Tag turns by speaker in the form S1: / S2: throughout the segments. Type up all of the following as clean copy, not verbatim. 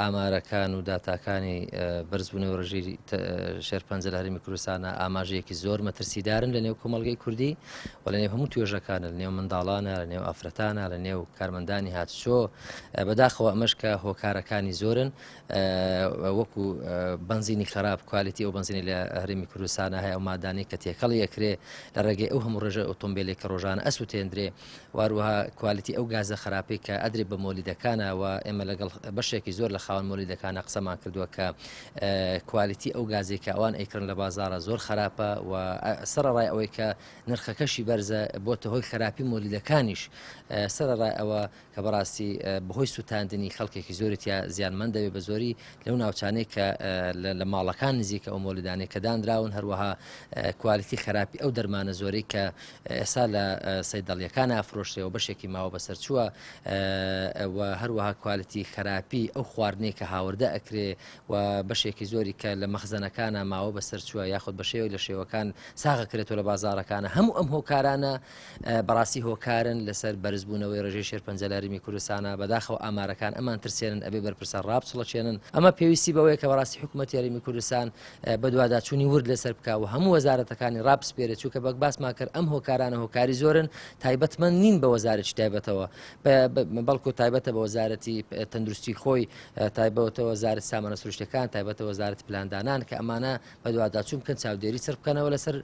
S1: ئامارەکان و داتاکانی بەرزبوونەوەی ڕێژەی شێرپەنجە لە هەرێمی کوردستانە ئاماژەیەکی زۆر مەترسیدارن لە نێو کۆمەڵگەی کوردی و لە نێو هەموو توێژەکانە، لە نێو منداڵانە، لە نێو ئافرەتانە، لە نێو کارمەندانی هاتوچۆ. بەداخەوە ئەمەش کە هۆکارەکانی زۆرن، وەکو بەنزینی خراپ، کوالیتی ئەو بەنزینەی لە هەرێمی کوردستانە هەیە، ئەو مادانەی کە تێکەڵی ئەکرێ لە ڕێگەی ئەو هەموو ڕێژە ئۆتۆمبیلێک کە ڕۆژانە ئەسووتێندرێ، و هەروەها کوالیتی ئەو گازە خراپەی کە ئەدرێ بە مۆلیدەکانە و ئێمە لەگەڵ بەشێکی زۆر لە خاوەن مۆلیدەکانە قسەمان کردووە کە کوالیتی ئەو گازێک کە ئەوان ئەیکڕن لە بازاڕە زۆر خراپە و سەرەڕای ئەوەی کە نرخەکەشی بەرزە بۆتە هۆی خراپی مۆلیدەکانیش. سەرەڕای ئەوە کە بەڕاستی بەهۆی سووتاندنی خەڵکێکی زۆری تیا زیانمەند دەبێت، بە زۆری لەو ناوچانەی کە لە ماڵەکان نزیکە ئەو مۆلیدانەی کە دانراون، هەروەها کوالیتی خراپی ئەو دەرمانە زۆرەی کە ئێستا لە سەیدەڵیەکان ئافرۆشرێ و بەشێکی ماوە بەسەرچووە و هەروەها کوالیتی خراپی ئەو خواردنەی کە هاوردە ئەکرێ و بەشێکی زۆری کە لە مەخزەنەکانە ماوە بەسەرچووە یاخود بە شێوەیەک لە شێوەکان ساغەکرێتەوە لە بازاڕەکانە، هەموو ئەم هۆکارانە بەڕاستی هۆکارن لەسەر بەرزبوونەوەی ڕێژەی شێرپەنجە لە هەرێمی کوردستانا. بەداخەوە ئامارەکان ئەمان ترسێنن، ئەبێ بەرپرسان ڕابچڵەکێنن. ئەمە پێویستی بەوەیە کە بەڕاستی حکوومەتی هەرێمی کوردستان بەدواداچوونی ورد لەسەر بکا و هەموو وەزارەتەکانی ڕابسپێرێت، چونکە وەک باسمان کرد ئەم هۆکارانە هۆکاری زۆرن، تایبەتمەند نین بە وەزارەتی تایبەتەوە، بەڵکو تایبەتە بە وەزارەتی تەندروستی خۆی، تایبەتە وەزارەتی سامانە سروشتیەکان، تایبەتە وەزارەتی پلاندانان، کە ئەمانە بەدواداچوون بکەن، چاودێری چڕ بکەنەوە لەسەر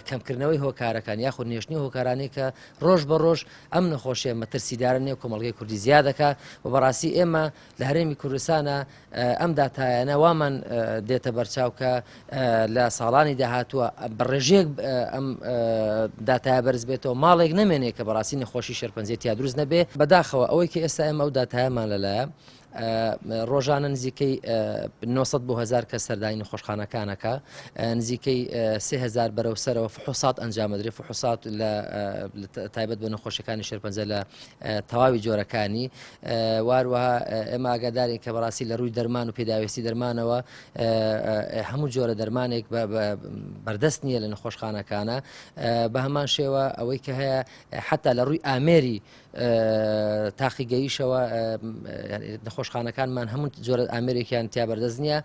S1: کەمکردنەوەی هۆکارەکان یاخود نێشتنی هۆکارانەی کە ڕۆژ بە ڕۆژ ئەم نەخۆشیە مەترسیدارە نێو کۆمەڵگەی کوردی زیاد دەکات. و بەڕاستی ئێمە لە هەرێمی کوردستانە ئەم داتایانە وامان دێتە بەرچاو کە لە ساڵانی داهاتووە بە ڕێژەیەک ئەم داتایە بەرز بێتەوە، ماڵێک نەمێنێ کە بەڕاستی نەخۆشی شێرپەنجەی تیا دروست نەبێ. بەداخەوە ئەوەی کە ئێستا ئێمە ئەو داتایەمان لەلایە، ڕۆژانە نزیکەی 900 بۆ 1000 کەس سەردانی نەخۆشخانەکانەکە، نزیکەی 3000 بەرەو سەرەوە فحوسات ئەنجامەدرێ، فحوسات لە تایبەت بە نەخۆشیەکانی شێرپەنجە لە تەواوی جۆرەکانی. واروەها ئێمە ئاگادارین کە بەڕاستی لە ڕووی دەرمان و پێداویستی دەرمانەوە هەموو جۆرە دەرمانێک بەردەست نییە لە نەخۆشخانەکانە. بە هەمان شێوە ئەوەی کە هەیە حتا لە ڕووی ئامێری تاقیگەیشەوە نەخۆشخانەکانمان هەموو جۆرە ئامێرێکیان تیا بەردەست نییە.